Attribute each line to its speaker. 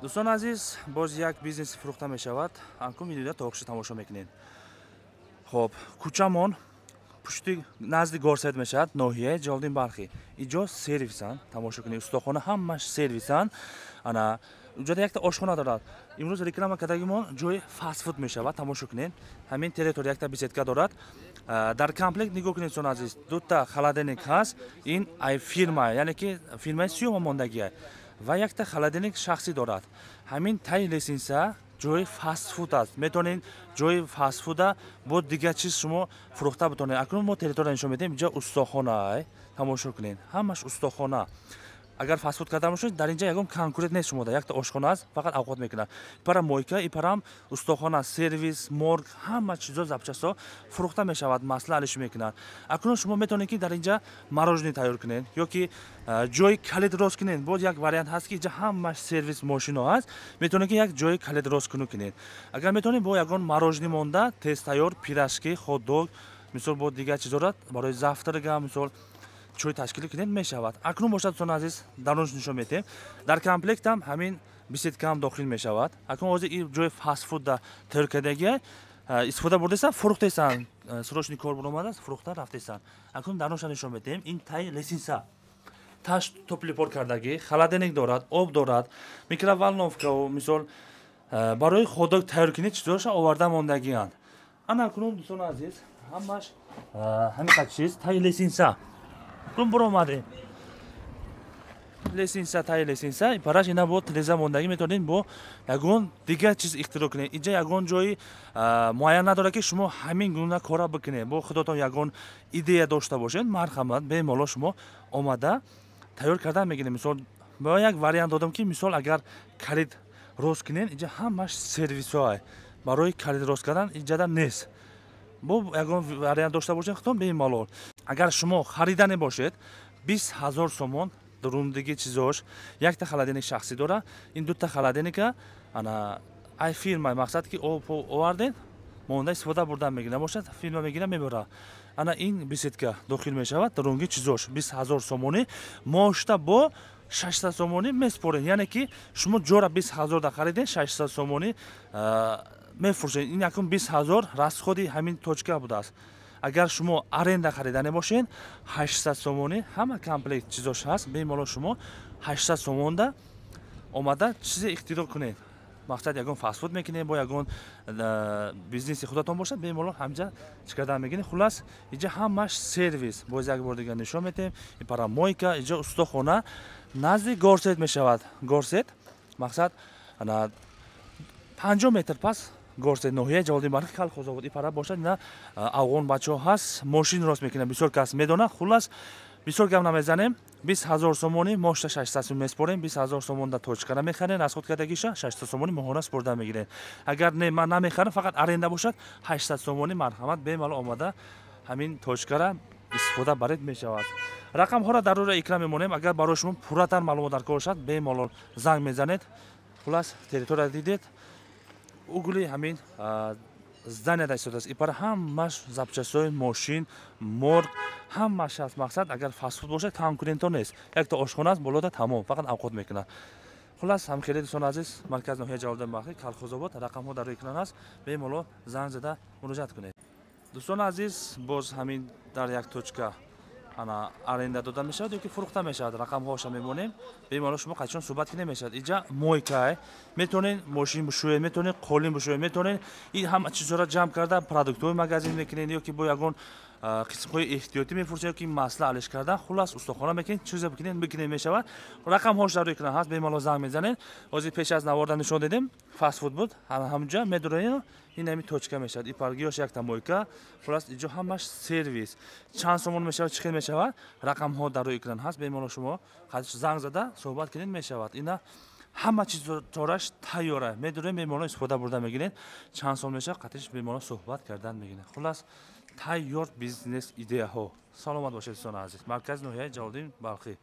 Speaker 1: Дӯстони азиз, боз як бизнеси фурӯхта мешавад. Анкун видеода то охирша тамошо мекунед. Хоб, кӯчамон пушти назди горсовет мешавад, ноҳияи Ҷалолиддин Балхӣ. Иҷо сервисан, тамошо кунед, устохона ҳамаш сервисан. Ана уҷода якта ошхона дорад. Имрӯз реклама кардагимон ҷои фастфуд мешавад, тамошо кунед. Ҳамин территория якта беседка дорад. Дар комплект нигоҳ кунед, дӯстони азиз, дута холодильник ҳаст. Ин ай фирма, яъне ки фирмаи сиёма мондагия, ва якта холодильник шахсӣ дорад. Ҳамин таи лестница ҷои фастфуд аст. Метавонед ҷои фастфуда бо дигар чиз шумо фурӯхта битонед. Акнун мо территория нишон медиҳем. Инҷа устохона, тамошо кунед, ҳамаш устохона. Агар фастфуд карда бошед, дар инҷа ягон конкурент нест шумода. Якта ошхона аст, фақат авқот мекунад. Ипара мойка, ипарам устохона, сервис, морг, ҳама чизо, запчастьо фурӯхта мешавад, масла алиш мекунад. Акнун шумо метавонед, ки дар инҷа мороженое тайёр кунед ё ки ҷои калид рост кунед. Боз як вариант ҳаст, ки инҷа ҳамаш сервис, мошино ҳаст. Метавонед, ки як ҷои калид рост кунӣ кунед. Агар метавонед, бо ягон мороженое монда, тез тайёр, пирожки, хот-дог, мисол, бо дигар чизора барои завтрака, мисол, чой ташкил кунед, мешавад. Акнун бошад, дӯстони азиз, дарунш нишон медиҳем. Дар комплектам ҳамин беседкаам дохил мешавад. Акнун ҳозир ин ҷои фастфуда тайёр кардагия истифода бурдесан, фурӯхтесан, срочный кор буромадааст, фурӯхта рафтесан. Акнун дарунша нишон медиҳем. Ин таи лестница таш тёплый пол кардагӣ, холодильник дорад, об дорад, микроволновкау, мисол, барои хот-дог тайёр кунед, чизоша оварда мондагианд. Ана акнун, дӯстони азиз, ҳамаш ҳамин қад чиз таи лестница. Акнун буромадем лестница, таи лестница параш ина бо тиреза мондагӣ. Метавонед бо ягон дигар чиз ихтироъ кунед. Инҷа ягон ҷои муайян надорад, ки шумо ҳамин гуна кора бикунед. Бо худотон ягон идея дошта бошед, марҳамат, бемалол шумо омада тайёр кардан мегиред. Мисол, ба як вариант додам, ки, мисол, агар калид рост кунед, инҷа ҳамаш сервисҳоа, барои калид рост кардан инҷада нест. Бо ягон вариант дошта бошед худтон, бемалол. Агар шумо харидане бошед, 20 000 сомон дурундиги чизош. Якта холодильник шахсӣ дора, ин дута холодильника ана ай фирма, мақсад ки об овардед, монда истифода бурдан мегирад, набошад, фирма мегира, мебара. Ана ин беседка дохил мешавад. Дурунги чизош 20 000 сомонӣ, мошта бо 600 сомонӣ меспоред. Яъне ки шумо ҷора 20 000 да харидед, 600 сомонӣ мефурӯшед. Ин якум 20 000 расходи ҳамин точка будааст. Агар шумо аренда харидане бошед, 800 сомонӣ ҳама комплект чизош ҳаст. Бемалол шумо 800 сомонда омада чизе ихтироъ кунед. Мақсад, ягон фастфуд мекунед, бо ягон бизнеси худатон бошад, бемалол ҳамҷа чӣ кардан мегиред. Хуллас, иҷа ҳамаш сервис. Боз як бор дигар нишон медиҳем. Ипара мойка, иҷа устохона, назди горсовет мешавад. Горсовет, мақсад, 50 метр пас горсовет, ноҳияи Ҷалолиддин Балхӣ, Колхозобод. Ипара бошад, ина афғон бачаҳо ҳаст, мошин рост мекунад, бисёр кас медонад. Хуллас, бисёр гап намезанем. 20 000 сомонӣ, мошта 600 сом меспорем. 20 000 сомон да точкара мехарем, расход кардагиша 600 сомонӣ моҳона спорда мегирем. Агар не, ман намехарам, фақат аренда бошад, 800 сомонӣ, марҳамат, бемалол омада ҳамин точкара истифода баред, мешавад. Рақамҳоро дар рӯи экран мемонем. Агар барои шумо пурратар маълумот дар кор бошад, бемалол занг мезанед. Хуллас, территория дидед, угли ҳамин зданияда истодааст. Ипара ҳамаш запчастҳои мошин, морг, ҳамаш аст. Мақсад, агар фастфуд бошад, конкурентҳо нест. Якта ошхона аст болода, тамом, фақат авқот мекунад. Хуллас, ҳамхеле, дӯстони азиз, марказ ноҳияи Ҷалолиддин Балхӣ, Колхозобод. Рақамҳо дар рӯи экран аст, бемалол занг зада муроҷиат кунед. Дӯстони азиз, боз ҳамин дар як точка ана аренда дода мешавад ёки фурӯхта мешавад. Рақамҳоша мемонем, бемалол шумо қачон суҳбат ки намешавад. Иҷа мойкай, метавонед мошин бушӯед, метавонед қолин бушӯед, метавонед ин ҳама чизҳоро ҷамъ карда продуктовый магазин мекунед ё ки бо ягон қисмҳои эҳтиётӣ мефурӯшед ё ки масла алиш кардан. Хуллас, устохона мекунед, чизе бикунед, бикунед, мешавад. Рақамҳош дар рӯи экран ҳаст, бемалол занг мезанед. Ҳозир пеш аз наворда нишон дедем, фастфуд буд, ҳамҷа медуроед, ин ҳами точка мешавад. Ипаргиёш якта мойка. Хуллас, иҷо ҳамаш сервис. Чанд сомон мешавад, чӣ хел мешавад, рақамҳо дар рӯи экран ҳаст, бемалол шумо занг зада суҳбат кунед, мешавад. Ина ҳама чиз тораш тайёра, медурем, бемалол истифода бурда мегиред. Чанд сом мешавад, қатиш бемалол суҳбат кардан мегиред. Хуллас, тайёр бизнес идеяҳо. Саломат бошед, дӯстони азиз. Маркази ноҳияи Ҷалолиддин Балхӣ.